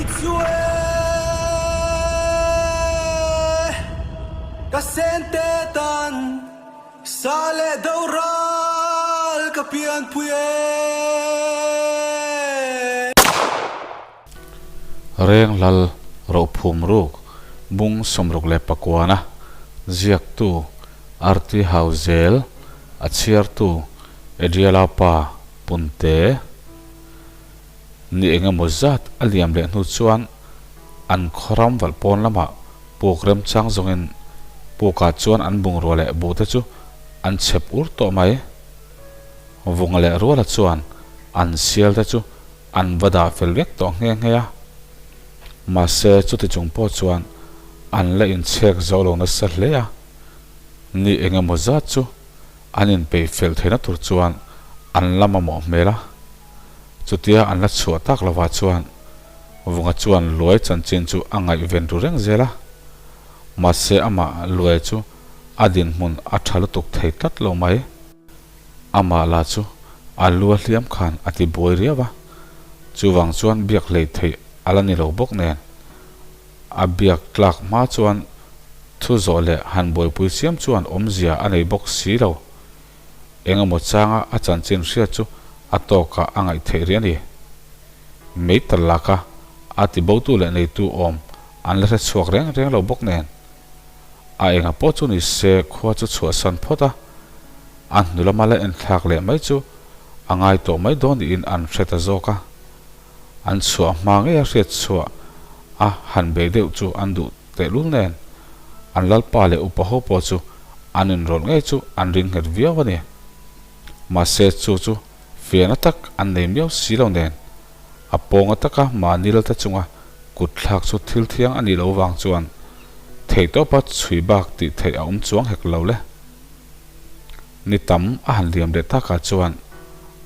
Kei chu e ka sente tan sa leh do ral ka pianpui e. Renglal Rophum Ruk Bung 69-a ziaktu Arti Hauzel a chhiartu Adriela pa Punte. Ni eng emaw zat a liam leh hnu chuan an khawram valh pawn lamah puk remchang zawngin pukah chuan an bungrua leh buhte chu an chhep ur tawh mai. Vunga leh Ruala chuan an sialte chu an va dah fel vek tawh nghe nghe a. Mahse chuti chung pawh chuan an la inchhek zo lo nasa hle a. Ni eng emaw zat chu an inpeih fel theihna tur chuan an la mamawh hmel a. Chutia an la chhuah tak lovah chuan Vunga chuan Luai chanchin chu a ngaihven ru reng zel a. Mahse amah Luai chu a dinhmun a tha lutuk thei tlat lo mai. Amah lah chu a lu a hliam khan a ti buai riau a, chuvang chuan biak hlei theih a la ni lo bawk nen. A biak tlak hma chuan thu zawh leh han buaipui chiam chuan awmzia a nei bawk si lo. Eng emaw changa a chanchin hriat chu a tawkah a ngaih theih rih a ni. Mei tal laka a ti botu leh neitu awm an la hre chhuak reng reng lo bawk nen. A enga pawh chu ni se khua chu chhuahsan phawt a, a hnu lama la enthlak leh mai chu a ngai tawh mai dawn niin an hre ta zawk a. An chhuah hma ngei a hriat chhuah a han bei deuh chu an duh tehlul nen an lalpa leh upa ho pawh chu an inrawlh ngei chu an ring nghet viau a ni. Mahse chu chu fiahna tak an nei miau si lo nen a pawnga taka mahni lalta chunga kut thlak chu thil thiang a nih loh vang chuan theihtawpa chhui bak tih theih a awm chuang hek lo le. Ni tam a han liam leh takah chuan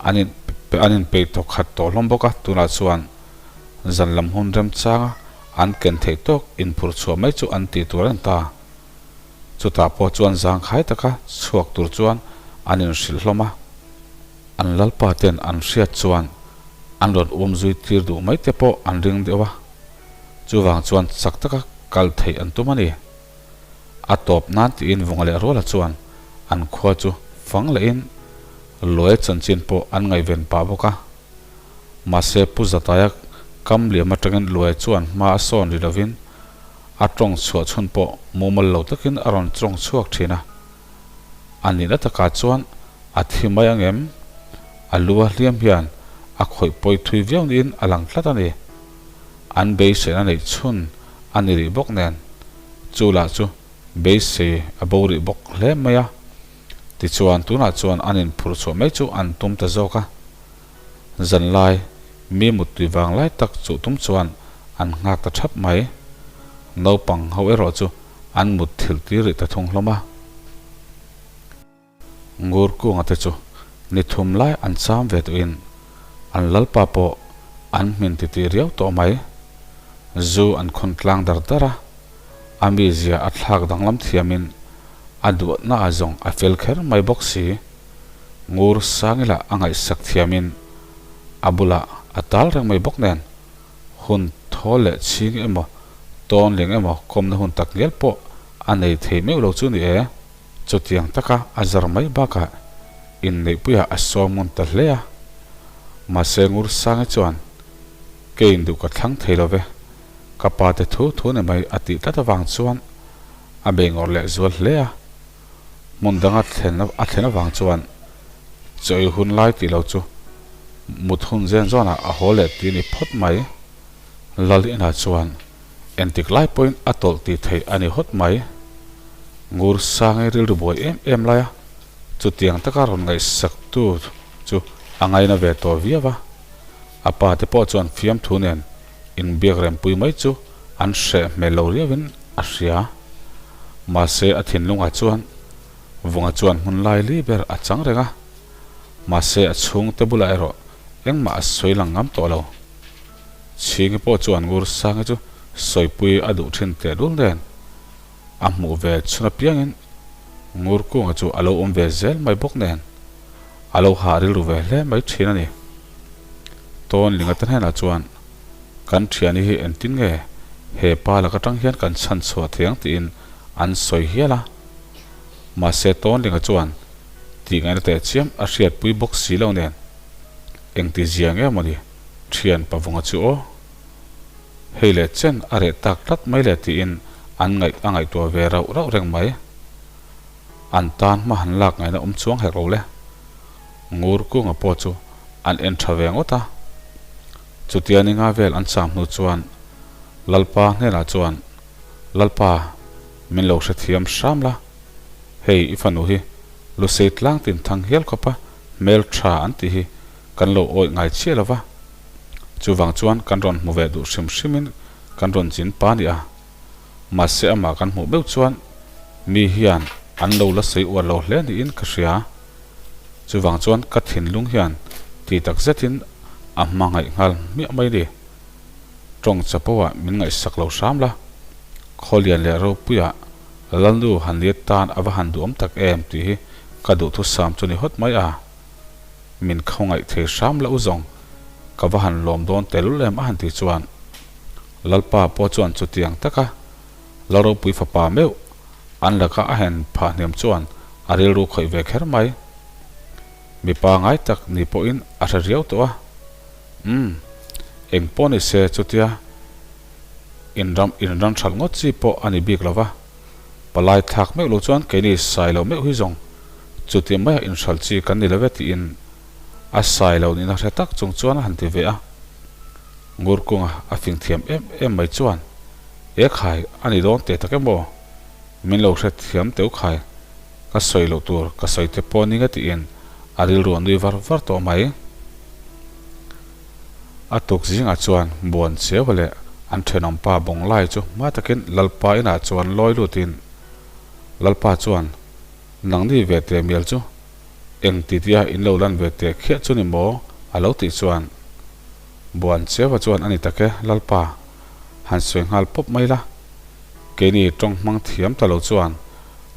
an in an inpeih tawk khat tawh hlawm bawk a, tunah chuan zan lam hun remchanga an ken theih tawk inphurh chhuah mai chu an tih tur a ni ta. Chutah pawh chuan zangkhai taka chhuak tur chuan an inhrilh hlawm a, an lalpa ten an hriat chuan an rawn um zui tir duh mai te pawh an ring deuh a, chuvang chuan chak taka kal theih an tum a ni. A tawp nan tiin Vunga leh Ruala chuan an khua chu fang lehin Luai chanchin pawh an ngaihven pah bawk a. Mahse Pu Zataia kam liam atangin Luai chuan hma a sawn ri lovin a tawng chhuah chhun pawh mumal lo takin a rawn tawng chhuak thin a. A nihna takah chuan a thi mai ang em? A lu a hliam hian a khawih pawi thui viau niin a lang tlat a ni. An beiseina neih chhun a ni rih bawk nen chu lah chu beisei a bo rih bawk hle mai a. Tichuan tunah chuan an inphurh chhuah mai chu an tum ta zawk a. Zanlai mi muttui vang lai tak chuh tum chuan an nghak ta thap mai. Naupang ho erawh chu an mut thil tir rih ta thung hlawm a. Ngur kunga te chu ni thum lai an cham ve tuhin an lalpa pawh an hmin titih riau tawh mai. Zu an khawn tlang dar dar a, a mizia a thlak danglam thiamin a duatna ah zawng a fel kher mai bawk si. Ngur Sangila a ngaihsak thiamin a bulah a tal reng mai bawk nen hun thawl leh chhing emaw tawn leng emaw kawmna hun tak ngial pawh a nei thei meuh lo chu ni e. Chutiang taka a zar mai bakah inneihpuiah a sawm ngun ta hle a. Mahse Ngur Sangi chuan Kei induh ka thlang thei lo ve, ka pa te thu thu ni mai a tih tlat avang chuan a beingawr leh zual hle a. Hmun danga thlen a thlen avang chuan chawi hun lai tih lo chu mut hun zen zawnah a haw leh tih a ni phawt mai. Lal inah chuan entik lai pawhin a tawlh tih theih a ni hawt mai. Ngur Sangi rilru buai em em lai a, chutiang taka rawn ngaihsaktu chu a ngaina ve tawh viau a. A pa te pawh chuan fiamthu nen inbiak rempui mai chu an hreh hmel lo riauin a hria. Mahse a thinlungah chuan Vunga chuan hmun lai li ber a chang reng a, mahse a chhungte bulah erawh engmah a sawi lang ngam tawh lo. Chhingi pawh chuan Ngur Sangi chu sawipui a duh thin tehlul nen a hmuh ve chhun apiangin Ngur Kunga chu a lo awm ve zel mai bawk nen a lo hah rilru ve hle mai thin a ni. Tawnlinga te hnenah chuan. Kan thiani hi engtin nge he pa lak atang hian kan chhan chhuah thei ang tiin an sawi hial a. Mahse Tawnlinga chuan tih ngaihna teh chiam a hriatpui bawk si lo nen engti zia nge mawni thian pavunga chu aw. Hei leh chen a reh tak tlat mai le tiin an ngaih a ngaihtuah ve rauh rauh reng mai. An tan hma han lak ngaihna awm chuang hek lo le. Ngur kunga pawh chu an en tha ve ngawt a. Chutia ni nga vel an cham hnu chuan Lalpa hnenah chuan, Lalpa, min lo hrethiam hram la, hei i fanu hi Lusei tlang tin thang hial khawpa hmel tha an tih hi kan lo awih ngai chiah lo va. Chuvang chuan kan rawn hmu ve duh hrim hrimin kan rawn zin pa ni a. Mahse amah kan hmuh meuh chuan mi hian an lo la sawi uar lo hle niin ka hria. Chuvang chuan ka thinlung hian ti tak zetin a hmangaih nghal hmiah mai ni. Tawng chapo ah min ngaihsak lo hram la, Khawlian leh Ropuia Lalnu han liat tan a va han duhawm tak em tih hi ka duhthusam chu ni hawt mai a. Min khawngaih thei hram la u zawng, ka va han lawm dawn tehlul em a han ti chuan Lalpa pawh chuan chutiang taka Lalropui fapa meuh an laka a hen phah hniam chuan a rilru khawih ve kher mai. Mipa ngai tak ni pawhin a hre riau tawh a. Umm, eng pawh ni se chutia inram inran hralh ngawt chi pawh a ni bik lo va. Palai thlak meuh lo chuan keini sai lo meuh hi zawng chuti maia inhralh chi kan ni lo ve tiin a sai lo nihna hre tak chung chuan a han ti ve a. Ngurkunga a fing thiam em em mai chuan, E khai, a ni dawn teh tak em aw? Min lo hre thiam teuh khai, ka sawi loh tur ka sawi te pawh ni nge tiin a rilru a nui var var tawh mai. A tuk zingah chuan Buan Cheua leh an thenawmpa Bawnglai chu hma takin Lalpa inah chuan lawi lutin Lalpa chuan, Nangni ve teh mial chu eng ti tia in lo lan ve teh khiah chu ni maw? a lo tih chuan Buan Cheua chuan a ni tak e, Lalpa, han sawi nghal pawp mai la. Keini tawng hmang thiam ta lo chuan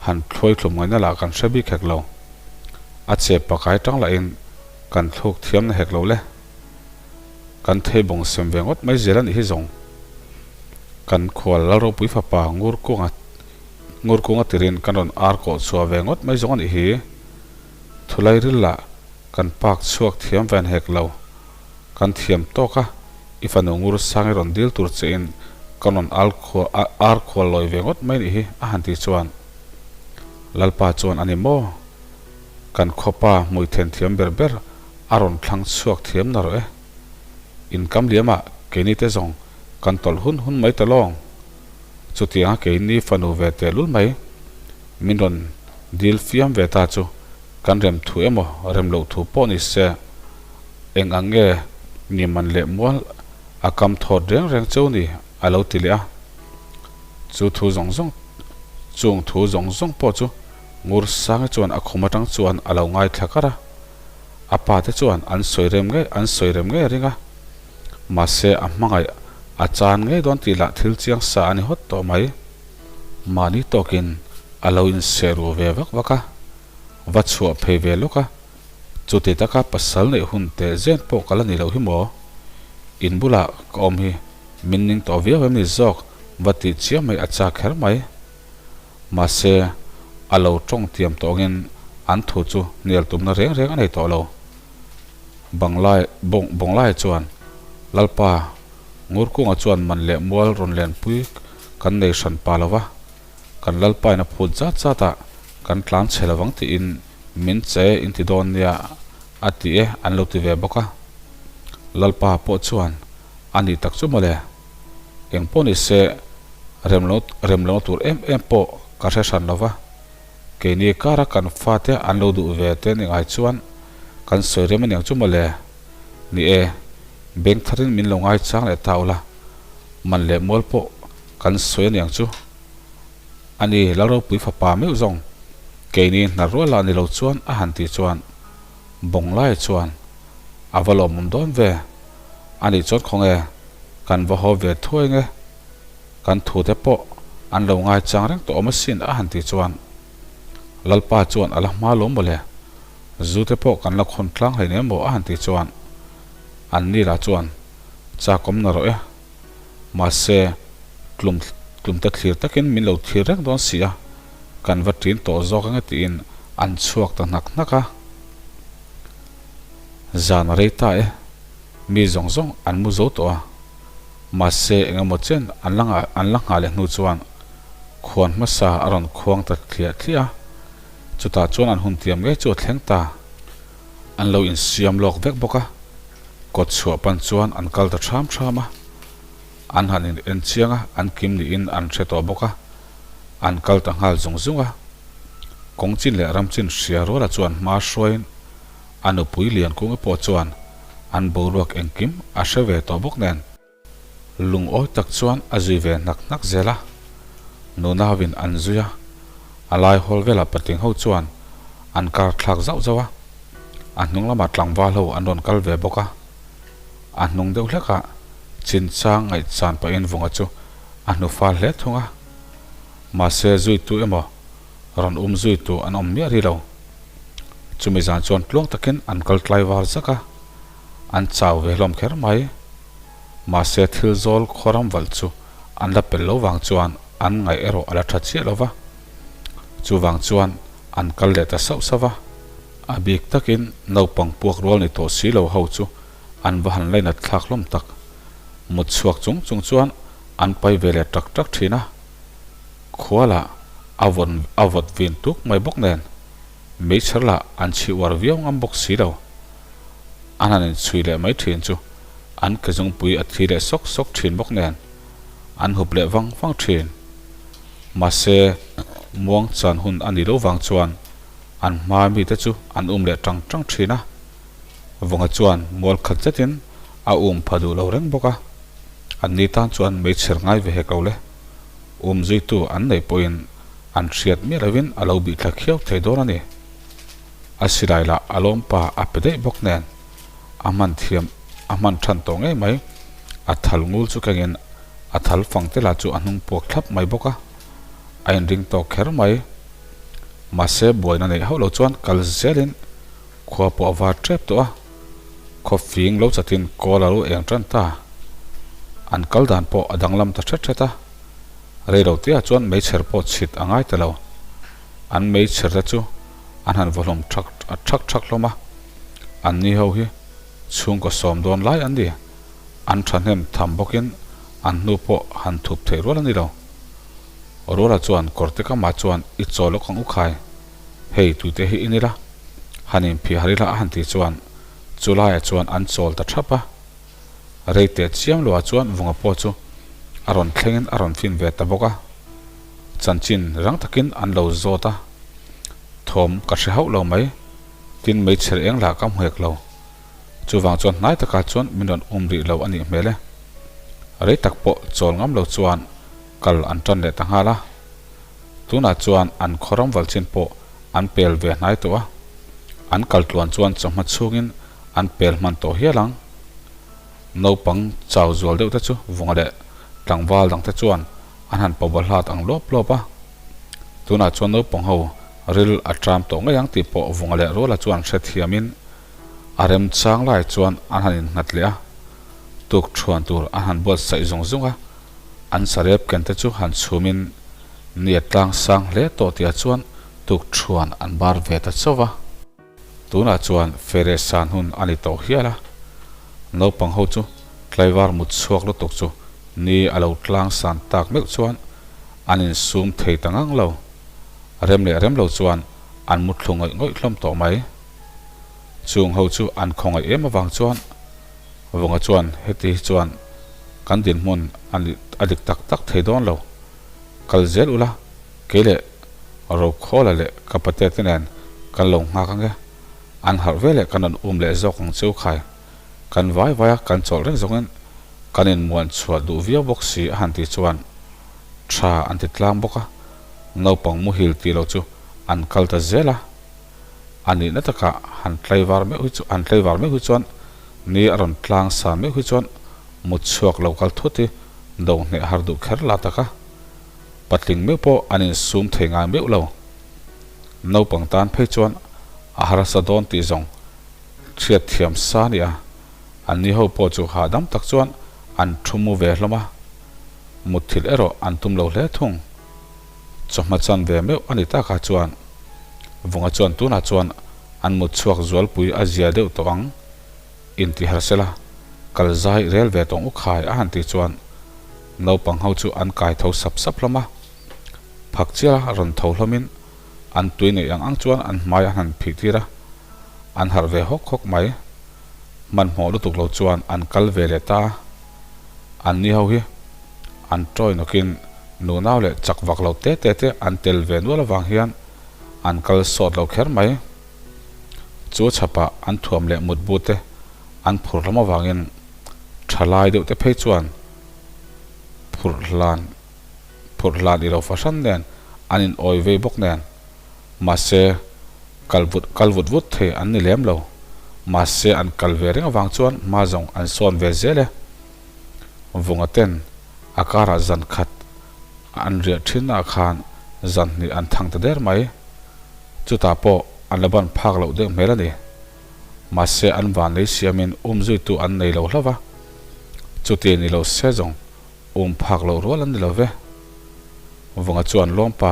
han thluai thlum ngaihna lah kan hre bik hek lo. A chep pakai tang lahin kan thluk thiam na hek lo le. Kan thei bawng sem ve ngawt mai zel a nih hi zawng. Kan khual Lalropui fapa Ngurkunga Ngurkunga tirin kan rawn ar kawh chhuah ve ngawt mai zawng a nih hi. Thulai ril lah kan pak chhuak thiam ven hek lo. Kan thiam tawk a, i fanu ngur sang i rawn dil tur che in ka rawn al ar khual lawi ve ngawt mai nih hi a han ti chuan Lalpa chuan a ni maw? Kan khawpa hmui then thiam ber ber a rawn thlang chhuak thiam na rawh e. In kam liam ah keini te zawng kan tawlh hun hun mai ta lawng. Chutianga keini fanu ve tehlul mai min rawn dil fiam ve ta chu kan rem thu emaw rem loh thu pawh ni se eng ang nge ni man leh mual a kam thawt reng reng cheu ni a lo ti leh a. Chu thu zawng zawng chung thu zawng zawng pawh chu Ngursangi chuan a khum atang chuan a lo ngaithla kar a. A pa te chuan an sawi rem ngei an sawi rem ngei a ring a. Mahse a hmangaih a chan ngei dawn tih lah thil chiang sa a ni hawt tawh mai. Mahni tawkin a lo inseh ru ve vak vak a, va chhuah phei ve lawk a. Chuti taka pasal neih hun teh zen pawh ka la ni loh hi maw? In bulah ka awm hi min ning tawh viau em ni zawk va tih chiah mai a chak kher mai. Mahse, a lo tawng tiam tawngin an thu chu hnial tumna reng reng a nei tawh lo. Banglai bawng Bawnglai chuan Lalpa Ngurkunga chuan man leh mual rawn lenpui kan nei hran pa lo va. Kan Lalpain a phut zat zat a, kan tlan chhe lovang tiin min che in ti dawn nia a ti e an lo ti ve bawk a. Lalpa pawh chuan a nih tak chu mawle. Eng pawh ni se remlo remlo tur em em pawh ka hre hran lova. Keini kara kan fate an lo duh ve te ni ngai chuan kan sawi rem aniang chu mawle. Ni e, beng tharin min lo ngai chang leh ta ula, man leh mual pawh kan sawi aniang chu. A ni, Lalropui fapa meuh zawng keini hna rual lah ni lo chuan a han tih chuan Bawnglai chuan a va lawmawm dawn ve. A nih chuan khawnge kan va haw ve thuai nge? Kan thute pawh an lo ngai chang reng tawh awm asin a han tih chuan Lalpa chuan a la hma lawm mawle. Zute pawh kan la khawn tlang hleinem maw a han tih chuan an ni lah chuan chakawm na rawh e. Mahse, tlum tlumte thlir takin min lo thlir reng dawn si a, kan va ṭin tawh zawk ange tiin an chhuak ta hnak hnak a. Zan a rei ta e, mi zawng zawng an mu zo tawh a. Mahse, eng emaw chen an la an la nghah leh hnu chuan khuan hmasa a rawn khuang ta thliah thliah a, chutah chuan an hun tiam ngei chu a thleng ta. An lo insiam lawk vek bawk a, kawt chhuah pan chuan an kal ta ṭham ṭham a. An han in en chiang a, an kim niin an hre tawh bawk a, an kal ta nghal zung zung a. Kawng chin leh ram chin hria ruala chuan hma hruaiin a nupui Liankunga pawh chuan an boruak engkim a hre ve tawh bawk nen. Lungawi tak chuan a zui ve hnak hnak zel a, nunauin an zui a, a lai hawl velah patling ho chuan an kar thlak zauh zauh a, a hnung lamah tlangval ho an rawn kal ve bawk a, a hnung deuh hlekah chinchang ngaihchan pahin vunga chu a hnu fal hle thung a, mahse zuitu emaw rawn um zuitu an awm miah rih lo. Chumi zan chuan tluang takin an kal tlai var zak a. An chau ve hlawm kher mai. Mahse thil zawl khawram valh chu an la pel lo vang chuan an ngaih erawh a la tha chiah lo va. Chuvang chuan an kal leh ta sauh sauh va. A bik takin naupang puak rual ni tawh si lo ho chu an va han lainat thlak hlawm tak. Mut chhuak chung chung chuan an pai ve leh tak tak thin a. Khua lah a vawn a vawt vin tuk mai bawk nen meichher lah an chhi uar viau ngam bawk si lo. An han inchhui leh mai thin chu an ke zungpui a thi leh sawk sawk thin bawk nen an hup leh vang vang thin. Mahse, muang chan hun a nih loh vang chuan an hma mite chu an um leh tang tang thin a. Vawnga chuan mual khat zetin a um pha duh lo reng bawk a. An ni tan chuan meichher ngai ve hek lo le. Um zuitu an neih pawhin an hriat miah lovin a lo bih thla khiau thei dawn a ni. A silai lah a lawm pa a pe daih bawk nen a hman thiam a hman than tawh ngei mai. A thal ngul chu kengin a thal fang te lah chu a hnung puak thlap mai bawk a, a inring tawk kher mai. Mahse buaina neih hauh lo chuan kal zelin khua pawh a var tep tawh a, khaw fing lo chatin kawl a lo eng tan ta. An kal dan pawh a danglam ta hret hret a, reilo te ah chuan meichher pawh chhit a ngai ta lo. An meichher te chu an han vaw hlawm thak thak thak hlawm a, an ni ho hi chhungkaw sawm dawn lai an ni. An thahnem tham bawkin an hnu pawh han thup theih rual a ni lo. Ruala chuan kawrte kamah chuan i chaw lawk ang u khai, hei tute hi in ila, han inphih har ila a han tih chuan chu laiah chuan an chawl ta thap a. Rei teh chiam loah chuan Vunga pawh chu a rawn thlengin a rawn fin ve ta bawk a. Chanchin rang takin an lo zawt a, thawm ka hre hauh lo mai, tin meichher eng lah ka hmu hek lo. Chuvang chuan hnai takah chuan min rawn um rih lo a nih hmel e. Rei tak pawh chawl ngam lo chuan kal an tan leh ta nghal a. Tunah chuan an khaw ram val chin pawh an pel ve hnai tawh a. An kal tluan chuan chawhma chhungin an pel hman tawh hial ang. Naupang chau zual deuh te chu vunga leh tlangval dang te chuan an han pawh hlat ang lawp lawp a. Tunah chuan naupang ho ril a tram tawh ngei ang tih pawh vunga leh ruala chuan hrethiamin A remchang lai chuan an han innghat leh a, tuk thuan tur an han buatsaih zung zung a, an sarep ken te chu han chhumin ni a tlang sang hle tawh tihah chuan tuk thuan an bar ve ta chauh va. Tunah chuan fere san hun a ni tawh hial a, naupang ho chu tlaivar mut chhuak lutuk chu ni a lo tlang san tak meuh chuan an insum thei ta ngang lo. Rem leh rem lo chuan an muthlu ngawih ngawih hlawm tawh mai. Chung ho chu an khawngaih em avang chuan Vunga chuan heti hi chuan kan dinhmun a dik tak tak thei dawn lo. Kal zel ula, kei leh Rokhawla leh ka pate te nen kan lo nghak ange. An harh ve leh kan rawn um leh zawk ang cheu khai. Kan vai vai a kan chawlh reng zawngin kan inmuan chhuah duh viau bawk si a han tih chuan tha an ti tlang bawk a, naupang muhil tih lo chu an kal ta zel a. A nihna takah han tlaivar meuh hi chu han tlaivar meuh hi chuan ni a rawn tlang san meuh hi chuan mut chhuak lo kal thut hi do hneh har duh kher la taka patling meuh pawh an insum thei ngai meuh lo. Naupang tan phei chuan a harsa dawn tih zawng hriat thiam sa nia. An ni ho pawh chu hahdam tak chuan an thu mu ve hlawm a. Mutthilh erawh an tum lo hle thung. Chawhma chan ve meuh a ni takah chuan Vunga chuan tunah chuan an mut chhuak zualpui a zia deuh tawh ang inti har sela, kal zai rel ve tawng u khai a han tih chuan naupang ho chu an kai tho sap sap hlawm a. Phak chiala rawn tho hlawmin an tui neih ang ang chuan an hmai an han phih tir a, an harh ve hawk hawk mai. Hmanhmawh lutuk lo chuan an kal ve leh ta a, an ni ho hi an tawi nawkin nunau leh chak vak lo te te te an tel ve nual avang hian an kal sawt lo kher mai. Chu chhapah an thuam leh mutbu te an phur hlawm avangin thalai deuh te phei chuan phurh hlan phurh hlan i lo fahran nen an in awi vei bawk nen mahse kal vut kal vut vut thei an ni lem lo. Mahse an kal ve reng avang chuan hma zawng an sawn ve zel e. Vunga ten a karah zan khat an riah thin ah khan zan hnih an thang ta der mai. Chutah pawh an la ban phak loh deuh hmel a ni. Mahse an van lei siamin um zuitu an nei lo hlauh va. Chuti ni lo se zawng um phak loh rual an ni lo ve. Vunga chuan Lawmpa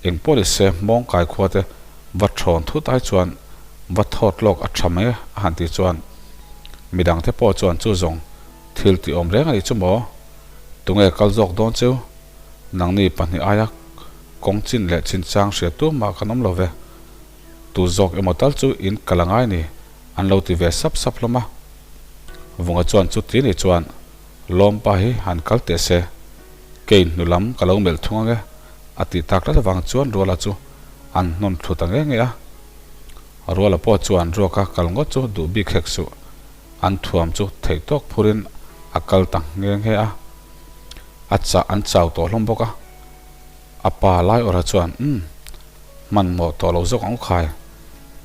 eng pawh ni se hmawng kai khua te va thawn thut ai chuan va thawt lawk a tha mai a han tih chuan midang te pawh chuan chu zawng thil tih awm reng a nih chu maw? Tunge kal zawk dawn cheu? Nangni pahnih aia kawng chin leh chinchang hria tu mah kan awm lo ve. Tu zawk emaw tal chu in kal a ngai ni an lo ti ve sap sap hlawm a. Vunga chuan chuti ni chuan Lawmpa hi han kal teh se, kei hnu lam ka lo melh thung ange a tih tak tlat avang chuan Ruala chu an hnawn thlu ta nge nge a. Ruala pawh chuan ruaka kal ngawt chu duh bik hek suh, an thuam chu theih tawk phurin a kal ta nghe nghe a. A chah an chau tawh hlawm bawk a. A pa lai awrha chuan, Umm, hmanhmawh tawh lo zawk ang u khai.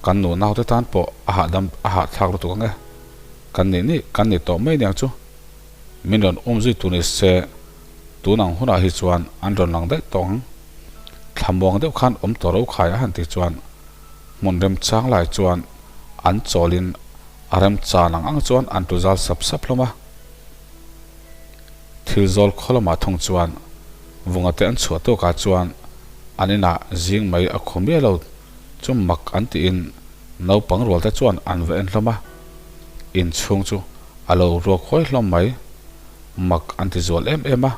Kan nu naute tan pawh a hahdam a hahthlak lutuk ang e. Kan nih nih kan ni tawh mai niang chu. Min rawn um zui tur ni se, tun ang hunah hi chuan an rawn lang daih tawh ang. Thlamuang deuh khan awm tawh ro khai a han tih chuan hmun remchang lai chuan an chawlin a remchan ang ang chuan an tuzal sap sap hlawm a. Thil zawl khaw lamah thung chuan vunga te an chhuah tawkah chuan an inah zing mai a khaw miah lo chu mak an tiin naupang rual te chuan an va en hlawm a, inchhung chu a lo ruak huai hlawm mai. Mak an ti zual em em a,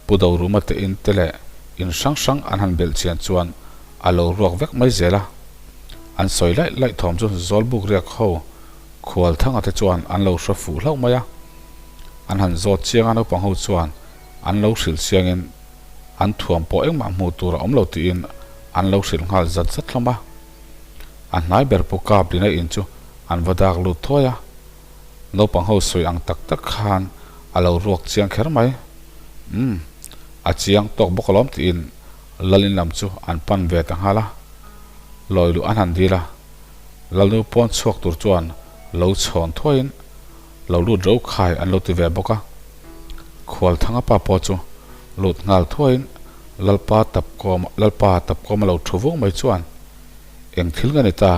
Pu Doruma te in te leh in hrang hrang an han belh chian chuan a lo ruak vek mai zel a. An sawi laih laih thawm chu Zawlbuk riak ho Khualthanga te chuan an lo hre fuh hlauh mai a, an han zawt chiang a naupang ho chuan an lo hrilh chiangin an thuam pawh engmah hmuh tur a awm lo tiin an lo hrilh nghal zat zat hlawm a. A hnai ber pu kap lina in chu an va dak lut thuai a, naupang ho sawi ang tak tak khan a lo ruak chiang kher mai. Umm, a chiang tawk bawk alawm tiin Lalin lam chu an pan ve ta nghal a, lawi luh an han dil a. Lalnu pawn chhuak tur chuan lo chhawn thuaiin lo lut ro khai an lo ti ve bawk a. Khualthanga pa pawh chu lut nghal thuaiin Lalpa Tapkawm Lalpa Tapkawma lo thu vung mai chuan eng thil nge ni ta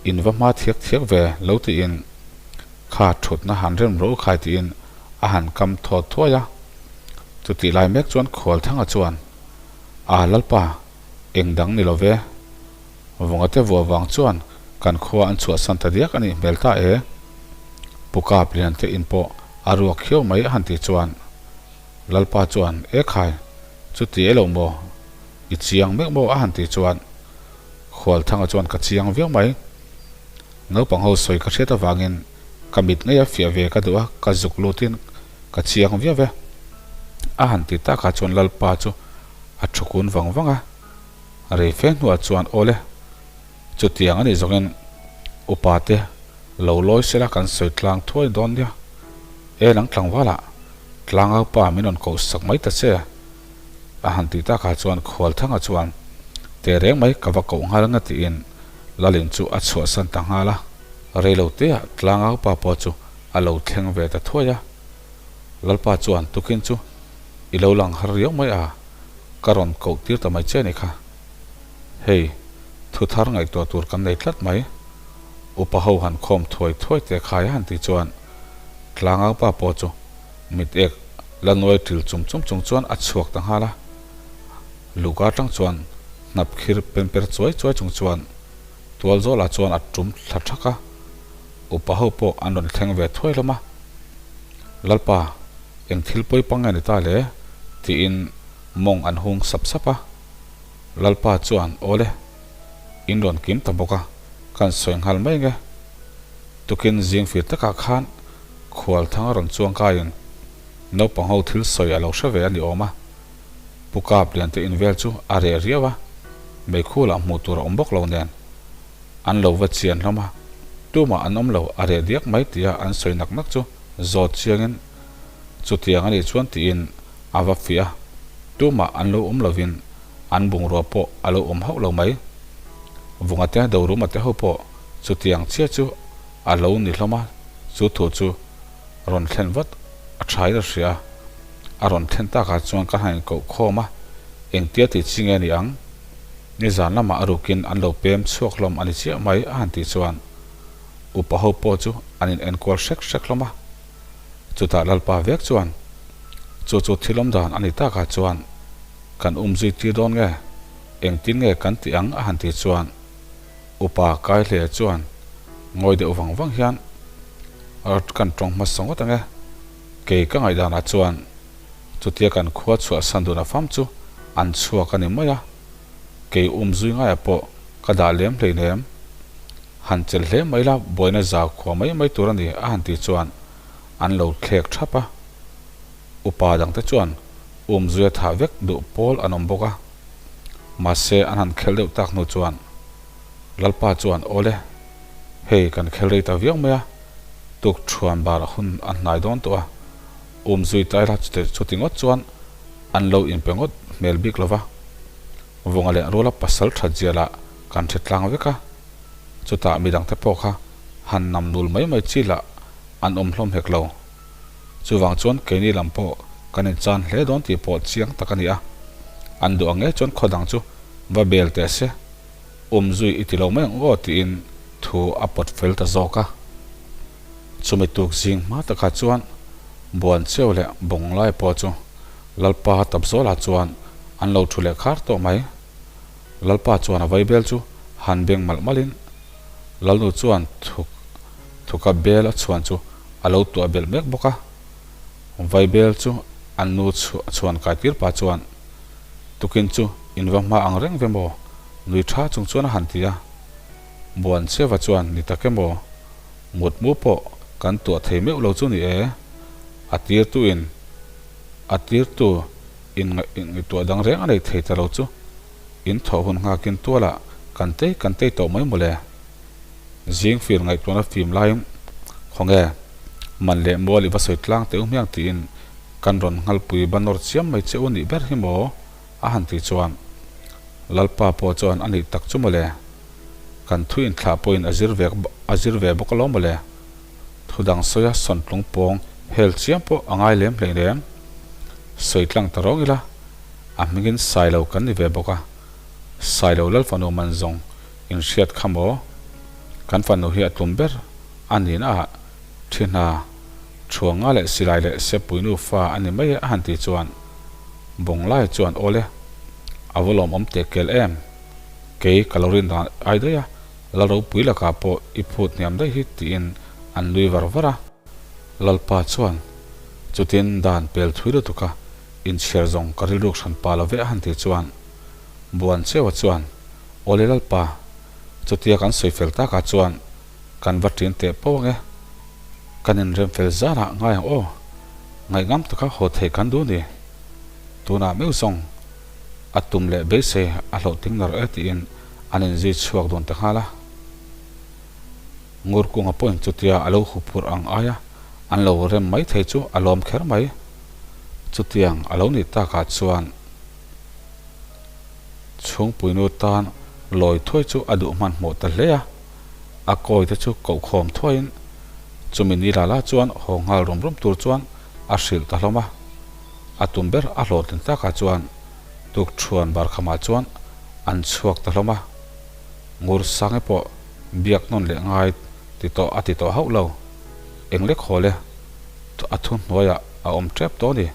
in va hma thiak thiak ve lo tiin kha thutna han rem ro khai tiin a han kam thawt thuai a. Chutih lai mek chuan Khualthanga chuan A Lalpa eng dang ni lo ve. Vungate vuah vang chuan kan khua an chhuahsan ta diak a nih hmel ta e. Pu Kap Liante in pawh a ruak khiau mai a han tih chuan Lalpa chuan E khai, chuti e lo maw? I chiang mek maw? a han tih chuan Khualthanga chuan ka chiang viau mai. Naupang ho sawi ka hriat avangin ka mit ngei a fiah ve ka duh a, ka zuk lutin ka chiang viau e. A han ti takah chuan Lalpa chu a thu kun vang vang a. Rei fe hnuah chuan awle, chutiang a nih zawngin upa te lo lawi sela kan sawi tlang thuai dawn nia. E nang tlangvalah tlangau pa min rawn koh sak mai ta che a han tih takah chuan Khualthanga chuan teh reng mai ka va koh nghal anga tiin Lalin chu a chhuahsan ta nghal a. Rei lo teah tlangau pa pawh chu a lo thleng ve ta thuai a. Lalpa chuan tukin chu i lo lang har riau mai a. Ka rawn koh tir ta mai che a ni kha. Hei, thu thar ngaihtuah tur kan nei tlat mai. Upa ho han khawm thuai thuai teh khai a han tih chuan Tlangau pa pawh chu mit ek La nuai ṭil chum chum chung chuan a chhuak ta nghal a. Luka aṭang chuan hnap khir pen per chuai chuai chung chuan tual zawlah chuan a ṭum thla ṭhak a. Upa ho pawh an rawn thleng ve thuai hlawm a. Lalpa, eng thil pawi pang nge ni ta le? tiin mawng an hung sap sap a. Lalpa chuan, Awle, in rawn kim ta bawk a, kan sawi nghal mai nge? Tukin zing fir takah khan khual thang a rawn chuang kaiin naupang ho thil sawi a lo hre ve a ni awm a. Pu Kap lian te in vel chu a reh riau a, meikhu lah hmuh tur a awm bawk lo nen. An lo va chian hlawm a, tumah an awm lo a reh diak mai tia an sawi nak nak chu zawt chiangin chutiang a nih chuan tiin a va fiah a, tumah an lo awm lovin an bungrua pawh a lo awm hauh lo mai. Vunga te Doruma te ho pawh chutiang chiah chu a lo ni hlawm a, chu thu chu rawn thlen vat a tha in a hria a, a rawn thlen takah chuan ka han inkoh khawm a, engtia tih chi nge ni ang? Nizan lamah a rukin an lo pem chhuak hlawm a ni chiah mai a han tih chuan upa ho pawh chu an in enkual hrek hrek hlawm a. Chutah Lalpa vek chuan chu chu thil awm dan a ni takah chuan kan um zui tir dawn nge engtin nge kan tih ang a han tih chuan upa Kaihlea chuan ngawi deuh vang vang hian kan tawng hmasa ngawt ang e kei ka ngaihdanah chuan Chutia kan khua chhuahsan dun a fam chu an chhuak a ni mai a, kei um zui ngaiah pawh ka dah lem hleinem. Han chelh hle mai la buaina zau khua mai mai tur a ni a han tih chuan an lo thlek thap a. Upa dangte chuan um zuia thah vek duh pawl an awm bawk a. Mahse an han khelh deuh tak hnu chuan Lalpa chuan Awle, hei kan khel rei ta viau mai a, tuk thuan bar hun a hnai dawn tawh a, Um zui ta ila chute chuti ngawt chuan an lo inpe ngawt hmel bik lova. Vunga leh Ruala pasal that zialah kan hre tlang vek a, chutah midangte pawh kha han nam nul mai mai chi lah an awm hlawm hek lo. Chuvang chuan keini lam pawh kan inchan hle dawn tih pawh chiang tak a ni a, an duh ang ngei chuan khaw dang chu va bel teh se. Um zui i ti lo mai ang aw tiin thu a pawt fel ta zawk a. Chumi tuk zing hma takah chuan Buancheu leh Bawnglai pawh chu Lalpa Tapzawla chuan an lo thu leh khar tawh mai. Lalpa chuan a vaibel chu han beng malh malhin Lalnu chuan thuk thuka bel a chhuan chu a lo tuah belh mek bawk a. Vaibel chu an nu chhuan kai tir pah chuan Tukin chu in va hma ang reng ve maw? Nui tha chung chuan a han ti a. Buancheva chuan ni tak emaw? Mutmu pawh kan tuah thei meuh lo chu ni e. A tirtu in a tirtu in ngaihtuah dang reng a nei thei ta lo chu in thawh hun nghakin tualah kan tei kan tei tawh mai mawle. Zing fir ngaihtuahna fim laiin khawnge man leh mual i va sawi tlang teh u hmiang tiin kan rawn nghalpui va nawr chiam mai che u nih ber hi maw? a han tih chuan Lalpa pawh chuan a nih tak chu mawle. Kan thu inthlah pawhin a zir ve a zir ve bawk alawm mawle. Thu dang sawia sawntlung pawng hel chiam pawh a ngai lem hlei reng. Sawi tlang ta rawng ila, a hmingin Sailo kan ni ve bawk a. Sailo Lal fanu man zawng inhriat kha maw? Kan fanu hi a tlum ber a nihna ah thi hna Thuanga leh Silai leh Sepuinu fa a ni mai e a han tih chuan Bawnglai chuan Awle, a va lawmawm teh kel em? Kei ka lo rin dan ai daih a, Lal ropui lakah pawh i phut hniam daih hi tiin an nui var var a. Lalpa chuan chutin dan pel thui lutuk a inchhiar zawng ka rilruk hran pa lo ve a han tih chuan Buancheua chuan Awle Lalpa, chutia kan sawi fel takah chuan kan va ṭin teh poh ang e. Kan inrem fel zarah ngai ang aw. Ngaihngam taka haw theih kan duh ni. Tunah meuh zawng a tum leh beisei a hlawhtling nar e tiin an inzui chhuak dawn ta nghal a. Ngurkunga pawhin chutia a lo huphurh ang aia an lo rem mai thei chu a lawm kher mai. Chutiang a lo nih takah chuan chhungpuinu tan lawi thuai chu a duh hmanhmawh ta hle a. A kawi te chu kohkhawm thuaiin chumi ni la la chuan haw nghal rum rum tur chuan a hrilh ta hlawm a. A tum ber a hlawhtlin takah chuan tukthuan barkhamah chuan an chhuak ta hlawm a. Ngursangi pawh biak nawn leh ngai ti tawh a ti tawh hauh lo. Eng lek haw le a thuhnuaiah a awm tep tawh a ni.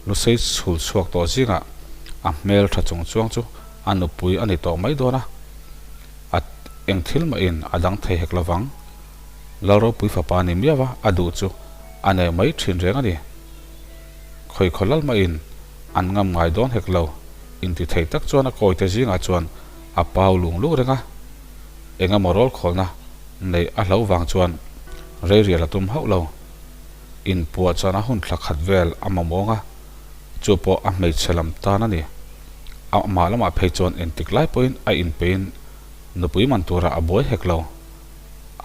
Lusei chhul chhuak tawh zingah a hmel tha chung chuang chu a nupui a ni tawh mai dawn a, a eng thil mahin a dang thei hek lovang. Lalropui fapa ni miau a, a duh chu a nei mai thin reng a ni. Khawikhaw lal mahin an ngam ngai dawn hek lo, inti thei tak chuan a kawite zingah chuan a pau lung lung reng a. Engemaw rawl khawlna neih a hlo vang chuan reirial a tum hauh lo. Inpuah chuan a hun thla khat vel a mamawng a, chu pawh a hmeichhe lam tan a ni. Amah lamah phei chuan entik lai pawhin a inpeiin nupui man turah a buai hek lo.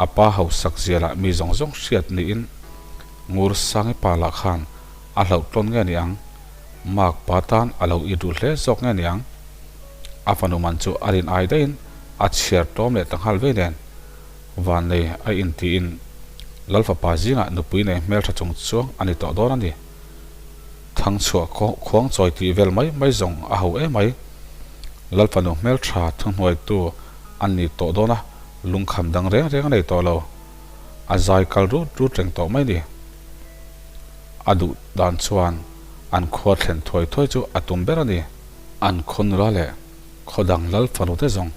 A pa hausak zialah mi zawng zawng hriat niin Ngur Sangi pa lah khan a hlauh tlawn nge ni ang? Mark pa tan a lo i duh hle zawk nge ni ang? A fanu man chu a rin ai daihin a chhiar tlawm leh ta nghal vei nen. Vannei a intiin Lalfapa zingah nupui nei hmeltha chung chuang a ni tawh dawn a ni. Thangchhuah khuang chawi tih vel mai mai zawng a ho em mai. Lalfanu hmeltha thuhnuaitu a ni tawh dawn a, lungkham dang reng reng a nei tawh lo. A zai kal rut rut reng tawh mai ni. A duh dan chuan an khua thlen thuai thuai chu a tum ber a ni. An khaw nula leh khaw dang Lalfanu te zawng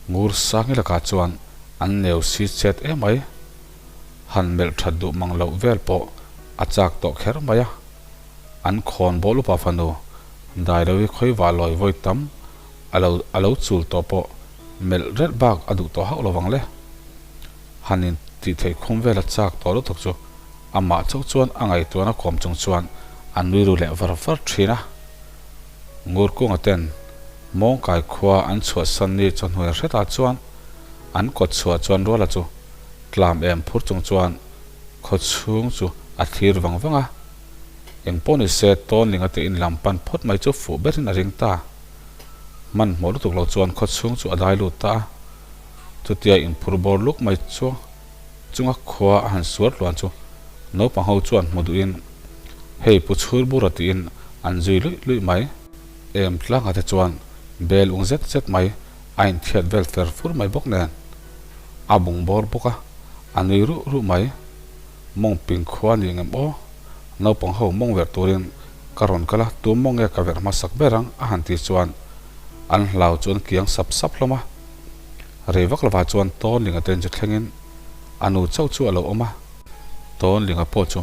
Ngur Sangi lakah chuan an neu si chet em mai. Han melh that duh mang loh vel pawh a chak tawh kher mai a. An khawn bawl upa fanu Dailovi khawivah lawi vawi tam a lo a lo chul tawh pawh melh relh bak a duh tawh hauh lo vang le. Han in tih theih khum vel a chak tawh lutuk chu amah chauh chuan a ngaihtuahna kawm chung chuan a nui ru leh var var thin a. Ngurkunga ten Mawngkai khua an chhuahsan ni chawhnuai hretah chuan an kawt chhuah chuan Ruala chu tlam em phur chung chuan khaw chhung chu a thlir vang vang a. Eng pawh ni se Tawnlinga te in lam pan phawt mai chu fuh berin a ring ta. Hmanhmawh lutuk lo chuan khaw chhung chu a dai lut ta a. Chutia inphur bawr luk mai chu chunga khua a han suar tluan chu naupang ho chuan hmu duhin hei pu chhur bura tiin an zui luih luih mai. Em tlangah te chuan bel ung zet zet mai a inthiat vel fer fur mai bawk nen a bung bawr bawk a, a nui ruh ruh mai. Mawng ping khua ni ngem aw, naupang ho mawng verh turin ka rawn kal a, tu mawng nge ka verh hmasak ber ang a han tih chuan an hlau chu an kiang sap sap hlawm a. Rei vak lovah chuan Tawnlinga te chu thlengin a nu chauh chu a lo awm a. Tawnlinga pawh chu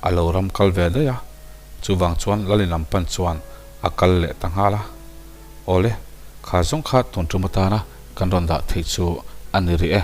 a lo ram kal ve daih a, chuvang chuan Lalin lam pan chuan a kal leh ta nghal a. Awle, kha zawng kha tun tum atana kan rawn dah theih chu a ni rih e.